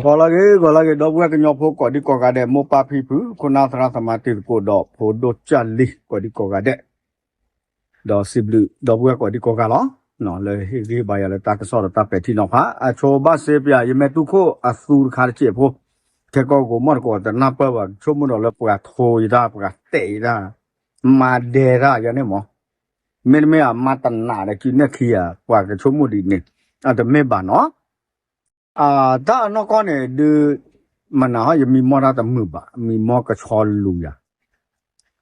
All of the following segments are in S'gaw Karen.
ဂီၤလၢအဂ့ၤ ဂီၤလၢအဂ့ၤ ဒီပုၢ်ဝဲၢ်ကညီဖိကိးဒံကိးဂၤဒဲး မိၢ်ပၢ်ဖံဖု ခိၣ်နၢ်သရၣ်သမါတံၤသကိးဒီးဖိဒိၣ်ကၢ်လံၤကိးဒံကိးဂၤဒဲး, ဒီးစံးဘျုးဒီပုၢ်ဝဲၢ်ကိးဒံကိးဂၤလီၤ. လၢဟ့ၣ်ဂံၢ်ဟ့ၣ်ဘါယၤလၢတၢ်ကစီၣ်ဒီးတၢ်ပဲာ်ထံနီၤဖး အဆိဘၣ်စ့ပၠး ယမဲာ်တူၢ်ခိၣ်အသူတခါတစဲးဖိ, ခဲကီၢ်ကိးမီၣ်တကိးတနၢ်ပၢၢ်ဘၣ် ဆိကမိၣ်ဒီးလၢပှၤထိယတၢ် ပှၤတဲာ်ယတၢ် မၤဒဲးတၢ်ယၤန့ၣ်မး, မ့တမ့ၢ်အမၤတနးဒီးကုနဲၣ်ခံဂၤ ပှၤကဆိကမိၣ်ဒ်န့ၣ်, အတမ့ၢ်ဘၣ်နီၤ. တၢ်အနီၢ်ကီၢ်န့ၣ်ဒုး မနၤဟီ ယမံမီၢ်တၢ်တမုာ်ဘၣ်, မံမီၢ်ကဆီလူၤယၤ,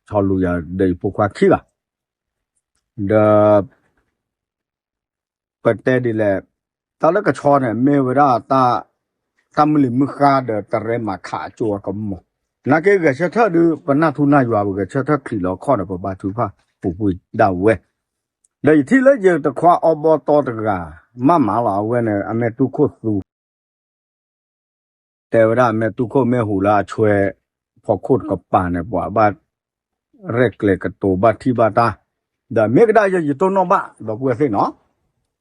ဆီလူၤယၤဒီးယဖိခွါခံဂၤ, ဒီး ပတဲဒ်လဲၣ်, တၢ်လၢကဆီန့ၣ် မ့ၢ်ဝဲဒၣ် တၢ်မုၢ်လံၤမုၢ်ဃါဒီးတရဲမၤခးအကၠိအကမီၤ, နာ်က့ဂဲၤဆၢထၢၣ်ဒုး ပနၢ်ထူနၢ်ယွၤ ပဂဲၤဆၢထၢၣ်ချံးလီၤခီၣ်ဒီး ပဘါထုကဖၣ်ပူၤပှ့ၤဒၣ်ဝဲ, ဒီးယထံၣ်လၢယတခွါအီဘီတီတဂၤ မၤမၤလီၤ အဝဲန့ၣ် အမဲာ်တူၢ်ခိၣ်သူ တဲဝဲဒၣ် အမဲာ်တူၢ်ခိၣ်မ့ၢ်ဟူးလၢအဆွဲ ဖီခိၣ်တကပၤန့ၣ် ပှၤဘၣ် ရဲၣ်ကျဲၤကတိၤဘၣ်ထံၣ်ဘၣ်တၢ်, ဒီးမ့ၢ်ကဒၣ်ယဲ ယတိၢ်နီၣ်ဘၣ် ဒီပုၢ်ဝဲၢ်သ့ၣ်နီၤ,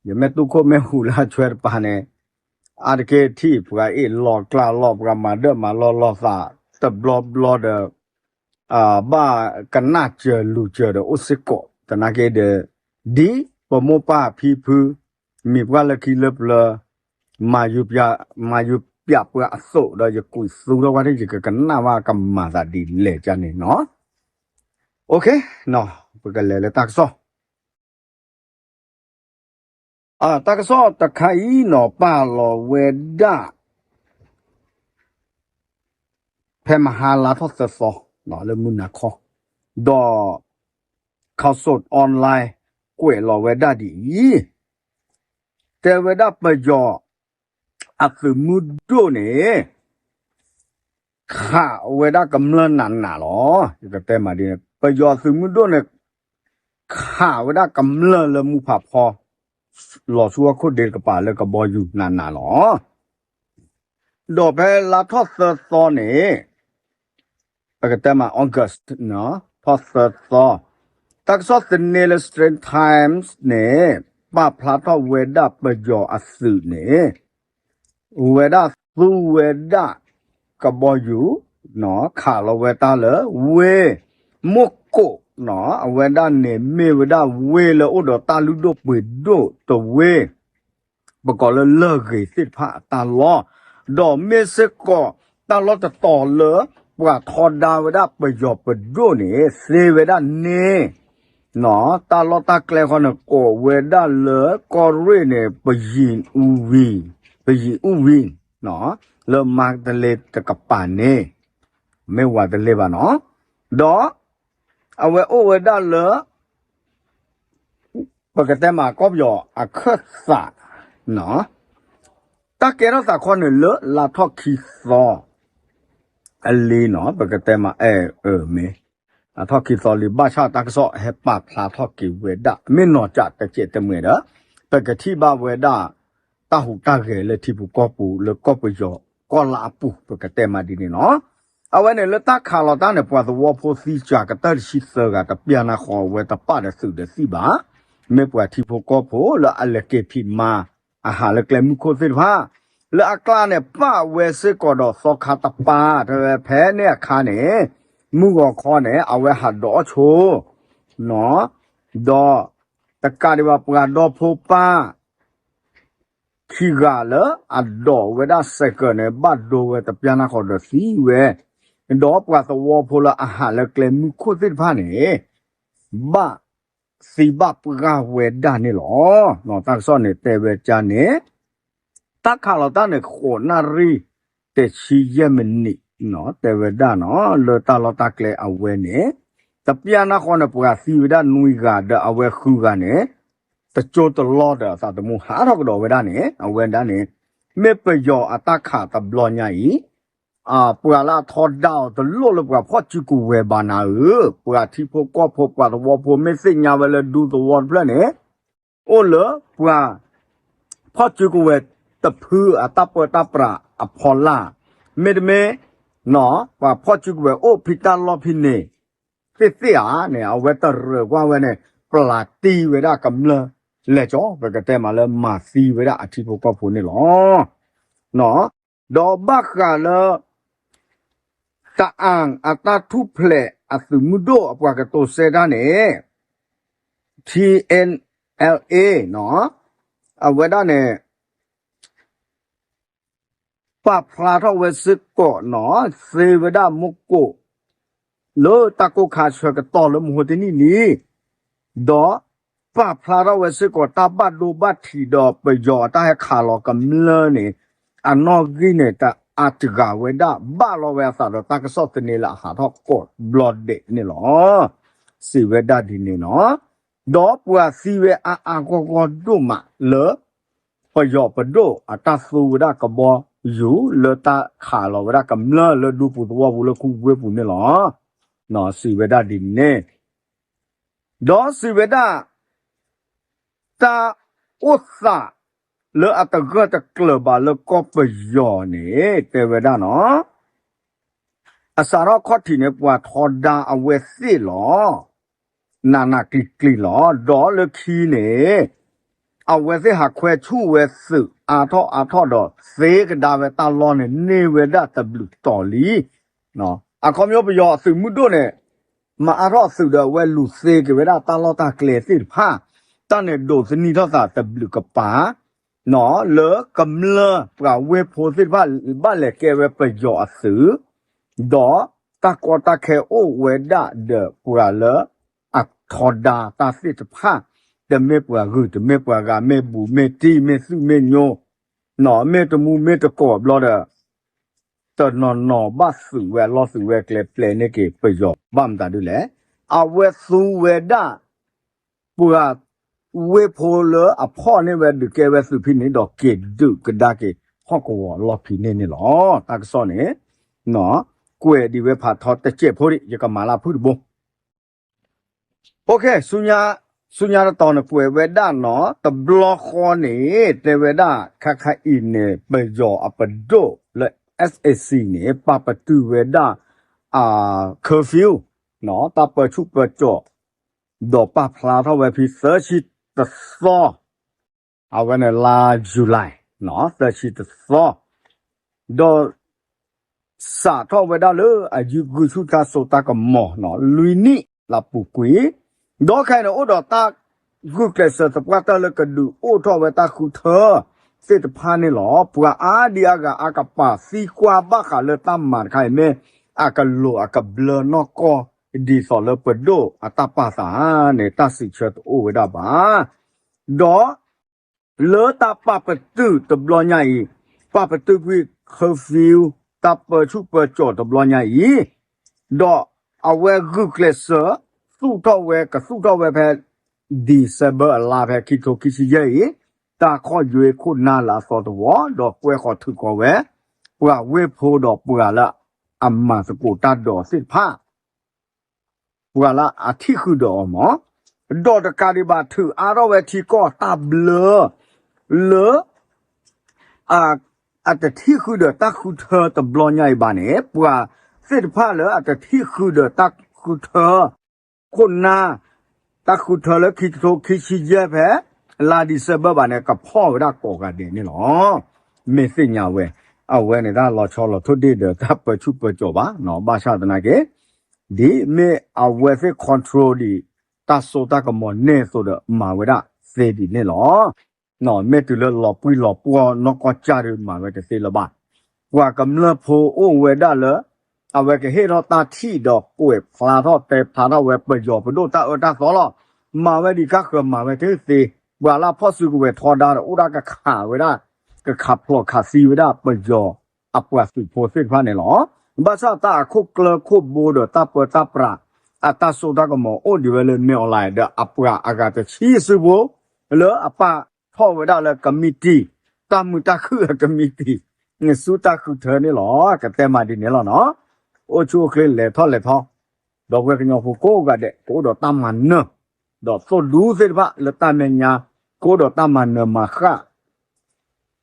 ယမဲာ်တူၢ်ခိၣ်မ့ၢ်ဟူးလၢအဆွဲတပၤန့ၣ်, အါတက့ၢ်ထံၣ်ပှၤအ့ၣ်လီၤကျါလီၤ ပှၤမၤဒၢၣ်မၤလီၢ်လီၤသး တဘျီဘျီဒီး ဘၣ်ကနၣ်စၢၤလူၤစၢၤဒီးအိၣ်စ့ၢ်ကီး သနာ်က့ဒီး ဒ်ပမိၢ်ပၢ်ဖံဖု မံၤပှၢ်လၢခံလၢပျၢၤ မၤယုပျးပှၤအသိးဒီး ယကွံာ်သူထီၣ်ဝဲဒၣ် ယကကနၣ်ဘၣ်ကမၤသးဒ်လဲၣ်ကန့ၣ်နီၤ. ပကလဲၤလၢတၢ်ကစီၣ် တၢ်ကစီၣ်တခါအံၤနီၤ ပာ်လီၤဝဲဒၣ် ဖဲမဟါလါထီၣ်သၢသီ လၢမုၢ်နၤခီ, ဒီး Khaosod Online ကွဲးလီၤဝဲဒၣ်ဒ်အံၤ, တဲဝဲဒၣ်ပယီၤအသုးမုၢ်ဒိၣ်န့ၣ် ခးဝဲဒၣ်ကမျၢၢ်နးနးလီၤ. ယကတဲမးဒ်န့ၣ် ပယီၤသုးမုၢ်ဒိၣ်န့ၣ် ခးဝဲဒၣ်ကမျၢၢ်လၢမူဖးဖီ လီၤဆူဟီၣ်ခိၣ်ဒ့တကပၤလၢကဘီယူၤနးနးလီၤ. ဒီးဖဲလါထီၣ်သၢသီန့ၣ် ပကတဲမး August ထီၣ်သၢသီ, တၢ်ကစီၣ်သန့လၢ Straits Times န့ၣ် ပာ်ဖျါထီၣ်ဝဲဒၣ်ပယီၤအသုးန့ၣ် ဝဲဒၣ်သူဝဲဒၣ်ကဘီယူၤ ခးလီၤဝဲတၢ်လၢဝ့ၢ်မိၢ်ကိး, အဝဲဒၣ်န့ၣ်မ့ၢ်ဝဲဒၣ်ဝ့ၢ်လၢအိၣ်ဒီး တၢ်လုၢ်ဒိၣ်ပှ့ၤဒိၣ်တဝ့ၢ် ပကိးလၢလၢၢ်ဂ့ၤသ့ၣ်တဖၣ်အတၢ်လီၢ်, ဒီးမ့ၢ်စ့ၢ်ကီးတၢ်လီၢ်တတီၤလၢ ပှၤထီဒါဝဲဒၣ်ပယီၤပဒိၣ်န့ၣ် သ့ဝဲဒၣ်န့ၣ်, တၢ်လီၢ်တၢ်ကျဲဃီန့ၣ် ကိးဝဲဒၣ်လၢကီၢ်ရ့ၣ်န့ၣ် ပယံၤအူဝံၤ, ပယံၤအူဝံၤ, လၢမါတလ့တကပၤန့ၣ်, မ့ၢ်ဝၤတလ့ဘၣ်နီၤ, ဒီး အဝဲအိၣ်ဝဲဒၣ်လၢ ပကတဲမးကီၢ်ပယီၤအခၢၣ်သး, တၢ်ကဲထီၣ်သးခီန့ၣ်လၢလါထီၣ်ခံသီ အလံနီၤ ပကတဲမး အဲၣ်အၢၣ်မ့ၢ် လါထီၣ်ခံသီလံ ဘၣ်ဆၣ်တၢ်ကစီၣ်ဟဲပာ်ဖျါထီၣ်က့ၤဝဲဒၣ် မ့ၢ်နီၢ်ကၠးတစဲးတမှဲၤဒီး ပကထံၣ်ဘၣ်ဝဲဒၣ် တၢ်ဟူးတၢ်ဂဲၤလၢထံဖိကီၢ်ဖိလၢကီၢ်ပယီၤကီၢ်လါအပူၤ ပကတဲမးဒ်န့ၣ်နီၤ. အဝဲန့ၣ်လၢတၢ်ခးလီၤတၢ်န့ၣ် ပှၤသဝီဖိသံစှၤကတၢၢ်တဆံသၢဂၤ တပျၢ်နၢ်ဃီဝဲတပာ်ဒီးသုးဒီးသံၣ်ဘၣ်. မ့ၢ်ပှၤထံဖိကီၢ်ဖိလၢအလဲၤက့ၤဖံးမၤ အဟးလၢကျဲမုၢ်ခိၣ်သ့ၣ်တဖၣ် လၢအကျါန့ၣ် ပာ်ဝဲစ့ၢ်ကီးဒီးသီခါတပၤ တဲဝဲဖဲန့ၣ်အခါန့ၣ် မုၢ်ဂီၤခီန့ၣ် အဝဲဟးဒိးအီၣ်ဆိ ဒီးတကးဒံးဘၣ်ပှၤဒီဖိပၢ် ခံဂၤလၢအဒိးဝဲဒၣ်စဲးကၢးန့ၣ် ဘၣ်ဒိဝဲတပျၢ်နၢ်ဃီဒီးသံဝဲ, ဒီးပှၤသဝီဖိလၢအဟးလၢကျဲမုၢ်ခိၣ်သ့ၣ်တဖၣ်န့ၣ် ဘၣ်သံဘၣ်ပှၢ်ဝဲဒၣ်န့ၣ်လီၤ. တၢ်ကစီၣ်န့ၣ်တဲဝဲကါန့ၣ် တၢ်ခးလီၤတၢ်န့ၣ် ဃိးနၣ်ရံၣ် တဆံယဲၢ်မံးနံး တဲဝဲဒၣ်နီၤ လၢတၢ်လီၢ်တၢ်ကျဲအဝဲန့ၣ် တပျၢ်နၢ်ဃီန့ၣ် ပှၤသံဝဲဒၣ်နွံဂၤ ဒီးအဝဲဃုဂၤန့ၣ် တကၠိတလီၢ်ဒီးအသးသမူဟးထီၣ်ကဒီးဝဲဒၣ်န့ၣ် အဝဲဒၣ်န့ၣ် မ့ၢ်ပယီၤအတၢ်ခးတဘျီညါအံၤ ပှၤလၢအထီဒါအီၤတလိၣ်လၢပှၤဖီၣ်စုကဝဲၤဘၣ်နၤဧၢ, ပှၤထံဖိကီၢ်ဖိပှၤသဝီဖိမ့ၢ်သ့ၣ်ညါဝဲလၢဒူသဝီတဖျၢၣ်န့ၣ် အိၣ်လၢပှၤဖီၣ်စုကဝဲၤတဖုအတၢ်ပၢတၢ်ပြးအဖီလာ်, မ့တမ့ၢ် ပှၤဖီၣ်စုကဝဲၤအိၣ်ဖံးတၢ်လီၢ်ဖဲန့ၣ် သ့ၣ်သ့ၣ်ဧါန့ၣ် အဝဲတရၢၢ်ကွၢ်ဝဲန့ၣ် ပျၢ်တံၢ်ဝဲဒၣ်ကမျၢၢ်လဲၤကီ ပကတဲမးလၢမၤသံဝဲဒၣ်အထံဖိကီၢ်ဖိန့ၣ်လီၤ. ဒီးဘၣ်ဃးလၢ တအၣ်အတၢ်ထူၣ်ဖျဲးအသုးမုၢ်ဒိၣ်အပှၤကတိၤဆၢတၢ်န့ၣ် ထံအဲလ်အ့ အဝဲဒၣ်န့ၣ် ပာ်ဖျါထီၣ်ဝဲစ့ၢ်ကီးနီၤ သ့ဝဲဒၣ်မူကိး လၢတၢ်ကိၢ်ခါဆၢကတီၢ်လၢမဟါတနံၣ်လံ, ဒီးပာ်ဖျါထီၣ်ဝဲစ့ၢ်ကီးတၢ်ဘၣ်ဒိဘၣ်ထံးဒီးပယီၤအတၢ်ဟဲခးလီၤကမျၢၢ်န့ၣ် အနီၣ်ဂံၢ်န့ၣ် တအါတဂၤဝဲဒၣ် ဘၣ်လီၤဝဲအသးဒီးတၢ်ကစီၣ်သန့လၢအဟးထီၣ်ကိးဘျီဒဲးန့ၣ်လီၤ. စံးဝဲဒၣ်ဒ်န့ၣ်နီၤ, ဒီးပှၤသံဝဲအါအါဂီၢ်ဂီၢ်ဒိၣ်မးလၢ ပယီၤပဒိၣ်အတၢ်သူဝဲဒၣ်ကဘီယူၤလၢတၢ်ခးလီၤဝဲဒၣ်ကမျၢၢ်လၢဒူပူၤသဝီပူၤလၢခူဝ့ၢ်ပူၤန့ၣ်လီၤ. စံးဝဲဒၣ်ဒ်န့ၣ်, ဒီးစံးဝဲဒၣ် တၢ်အိၣ်သး လၢအတဂၢၢ်တကျၢၤဘၣ်လၢကီၢ်ပယီၤန့ၣ် တဲဝဲဒၣ်နီၤ, အစးထီၣ်ခီၣ်ထံးန့ၣ် ပှၤထီဒါအဝဲသ့ၣ်လီၤ. နးနးကျံၤကျံၤလီၤ. ဒီးလၢခံန့ၣ် အဝဲသ့ၣ်ဟးခွဲဆူၣ်ဝဲသုးအါထီၣ်အါထီၣ်ဒီး သ့ကဒါဝဲတၢ်လီၢ်န့ၣ် န့ၢ်ဝဲဒၣ်တဘျုးတီၤလံ. အခီပညီပယီၤအသုးမုၢ်ဒိၣ်န့ၣ် မၤအါထီၣ်အသုးဒီးအဝဲလူၤသ့က့ၤဝဲဒၣ်တၢ်လီၢ်တၢ်ကျဲသ့ၣ်တဖၣ်, တၢ်န့ၣ်ဒိးသန့ၤထီၣ်သးတဘျုးကပၤ လၢကမျၢၢ်ပှၤဝ့ၢ်ဖိသ့ၣ်တဖၣ် ဘၣ်လဲၤကဲဝဲပယီၤအသုး, ဒီးတၢ်ကီတၢ်ခဲအိၣ်ဝဲဒၣ်ဒီးပှၤလၢအထီဒါတၢ်သ့ၣ်တဖၣ်, တမ့ၢ်ပှၤဂုၤတမ့ၢ်ပှၤဂၤ မ့ၢ်ဘူးမ့ၢ်တံၢ် မ့ၢ်သူၣ်မ့ၢ်ညိ မ့ၢ်တမူမ့ၢ်တကိးဘျီဒီး တနီၤနီၤဘၣ်သုးဝဲအလီၢ်သုးဝဲအကျဲ ပျဲန့ၢ်က့ၤပယီၤဘၣ်မတၤဒ်လဲၣ်. အဝဲသူဝဲဒၣ် ပှၤဝ့ၢ်ဖိလၢအဖီၣ်န့ၢ်ဝဲဒုးကဲဝဲသုးဖဲန့ၣ်ဒီး က့ၤဒုးကဒါက့ၤဟီၣ်ကဝီၤအလီၢ်ဖဲန့ၣ်န့ၣ်လီၤ. တၢ်ကစီၣ်န့ၣ် ကွဲးဒံးဝဲဖးထီတစဲးဖိဒံး ယကမၤလၢဖုၣ်တဘိ ဆူညါတတီၤန့ၣ် ကွဲးဝဲဒၣ်နီၤ တဘျီဃီန့ၣ် တဲဝဲဒၣ် ခါခါအံၤန့ၣ် ပယီၤအပဒိၣ်လၢ SAC န့ၣ် ပာ်ပတုာ်ဝဲဒၣ် curfew တၢ်ပၢဆူၣ်ပၢကၠီၣ် ဒီးပာ်ဖျါထီၣ်ဝဲဖဲသၢဆံတသီ အဝဲန့ၣ်လါ July သၢဆံတသီ ဒီး စးထီၣ်ဝဲဒၣ်လၢအယုၢ်ဂုၢ်ဆူၣ်တၢ်စိတၢ်ကမီၤ လွံၢ်နံၣ်လၢအပူၤကွံာ်, ဒီးခဲအံၤန့ၣ် အိၣ်ဒီးတၢ်ဂုာ်ကျဲးစၢးသပှၢ်တၢၢ်လၢကဒုးအိၣ်ထီၣ်ဝဲတၢ်ဃုထၢသ့ၣ်တဖၣ်န့ၣ်လီၤ. ပှၤအါဒံအါဂၤအါကပၤသံကွၢ်ဘၣ်ဃးလၢတၢ်မၤတခါအံၤ မ့ၢ်အကလိာ်အကဘျၢနီၢ်ကီၢ် ဒ်သိးလၢပဒိၣ်အတၢ်ပာ်သးန့ၣ် တၢ်စံးဆၢတအိၣ်ဝဲဒၣ်ဘၣ်. ဒီး လၢတၢ်ပာ်ပတုာ်တဘျီညါအံၤ, ပာ်ပတုာ်ကွံာ် curfew တၢ်ပၢဆူၣ်ပၢကၠီၣ်တဘျီညါအံၤ, ဒီးအဝဲဂုာ်ကျဲးစၢး သူၣ်ထီၣ်ဝဲ ကသူၣ်ထီၣ်ဝဲဖဲ December အလါဖဲခံကထိခံဆံယဲၢ်အံၤ, တၢ်ခီၣ်ယွဲခိၣ်နၢ်လၢအသီတဝီ ဒီးကွဲဃီၤထုးဃီၤဝဲ ပှၤဝ့ၢ်ဖိဒီးပှၤလၢအမၤသကိးတၢ်ဒီးသ့ၣ်တဖၣ် ပှၤလၢအထံၣ်ဃုာ်ဒီးအီၤမး, ဒီးတကးဒံးဘၣ် ထုးအါထီၣ်ဝဲထံကီၢ်တၢ်ဘျၢ လၢ အတထံၣ်ဃုာ်ဒီးတၢ်ဃုထၢတဘျီညါအံၤဘၣ်န့ၣ် ပှၤသ့ၣ်တဖၣ်လၢအတထံၣ်ဃုာ်ဒီးတၢ်ဃုထၢ ခိၣ်နၢ် တၢ်ဃုထၢလၢခံကထိခံဆံယဲၢ်ဖဲ လါ December ဘၣ်န့ၣ် ကဖီၣ်ဝဲဒၣ်ကိးဂၤဒဲးန့ၣ်လီၤ. မ့ၢ်သ့ၣ်ညါဝဲ အဝဲန့ၣ်တၢ်လီၤဆီလီၤထိၣ်ဒ့ၣ်ဒီးတၢ်ပၢဆူၣ်ပၢကၠီၣ်ဘၣ်, ဘၣ်ဆၣ်သနာ်က့ ဒ်မ့ၢ်အဝဲသ့ၣ် control ဒံး တၢ်စိတၢ်ကမီၤန့ၣ်အသိးဒီး မၤဝဲဒၣ်သ့ဒ်န့ၣ်လီၤ. မ့ၢ်တုၤလၢလီၤပှံၢ်လီၤပှီၢ်နီၢ်ကီၢ်ကၢ်ဒီး မၤဝဲတသ့လၢၤဘၣ်. ပှၤကမျၢၢ်ဖိအိၣ်ဝဲဒၣ်လၢ အဝဲကဟ့ၣ်ထီၣ်တၢ်ထံၣ်ဒီးကွဲးဖျါထီၣ်တဲဖျါထီၣ်ဝဲပယီၤပဒိၣ်တၢ်အၢတၢ်သီလီၤ. မၤဝဲဒံးကါဃၢၤ မၤဝဲတသ့, ပှၤလၢအဖီၣ်စုကဝဲၤထီဒါဒီး အိၣ်ဒၣ်ကခးဝဲဒၣ် ကခးဖျိးခးသံဝဲဒၣ်ပယီၤအပှၤသုးဖိသ့ၣ်တဖၣ်န့ၣ်လီၤ. ဘၣ်ဆၣ်တၢ်အခိၣ်ကျၢၢ်ခိၣ်ဘိဒီးတၢ်ပၢတၢ်ပြး အတၢ်စိတၢ်ကမီၤအိၣ်ဒံးဝဲလၢ မင်းအောင်လှိုင် ဒီးအပှၤအဂၤတဆံစုဖိ လၢအပာ်ထီၣ်ဝဲဒၣ်လၢကမံးတံာ် တၢ်မုာ်တၢ်ခုၣ်အကမံးတံာ် ဆူတၢ်ဃုထၢန့ၣ်လီၤ. ကတဲမးဒ်န့ၣ်လီၤနီၤ. အိၣ်ဆူၣ်အိၣ်ချ့လဲၤထီၣ်လဲၤထီ ဒီပုၢ်ဝဲၢ်ကညီဖိကိးဂၤဒဲး ကအိၣ်ဒီးတၢ်မၤနၢၤ, ဒီးသိၣ်ဒူသ့ၣ်တဖၣ်လၢတၢ်မဲာ်ညါ ကအိၣ်ဒီးတၢ်မၤနၢၤမၤဃၣ်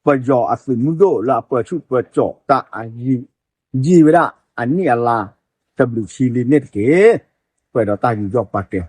ပယီၤအသုးမုၢ်ဒိၣ်လၢအပၢဆူၣ်ပၢကၠီၣ်တၢ်အယံာ် ယံာ်ဝဲဒၣ်အနံၣ်အလါ တဘျုးဆံလံန့ၣ်တက့ၢ်. ပှဲၤဒီးတၢ်ယူးယီၣ်ပာ်ကဲ